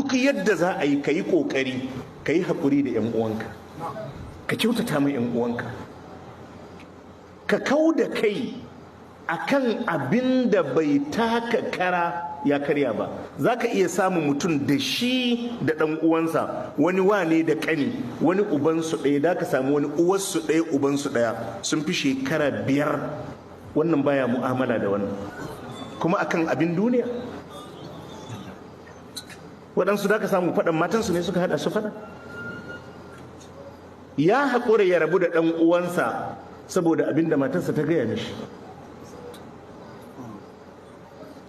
Duk yadda za a yi, ka yi ƙoƙari ka yi haƙuri da 'yan uwanka, ka kyautata mai 'yan uwanka, ka kau da kai akan abin da bai taka kara ya karya ba. Za ka iya samun mutum da shi da ɗan uwansa, wani wane da ƙani, wani ubansu ɗaya, da ka samu wani uwarsu ɗaya ubansu ɗaya, sun fi shekara 5 wannan baya mu'amala da wannan, kuma akan abin duniya. Waɗansu da ka samu faɗan matansu ne suka haɗa su faɗa. Ya haƙura ya rabu da ɗan uwansa saboda abin da matarsa ta gaya mishi.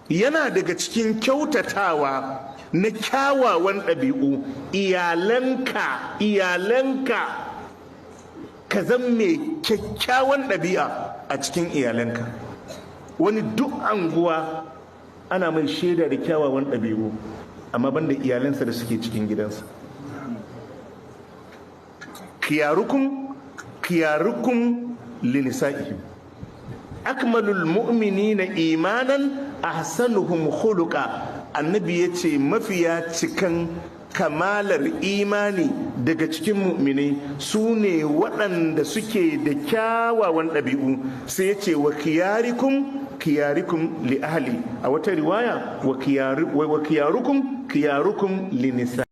Yana daga cikin kyautatawa na kyawawan ɗabi'u, iyalanka, iyalanka, ka zan mai kyakkyawan ɗabi'a a cikin iyalanka. Wani duk anguwa ana mai shaida da kyawawan ɗabi'u, amma banda iyalansa da suke cikin gidansa. Khiyarukum khiyarukum linisa'ihim, akmalul mu'minina imanan ahsanuhum khuluqa. Annabi yace mafiya cikan kamalar imani daga cikin mu'minai su ne waɗanda suke da kyawawan ɗabi'u. Sai yace wa khiyarikum khiyarikum li ahli, a wata riwaya wa khiyarukum khiyarukum li nisa.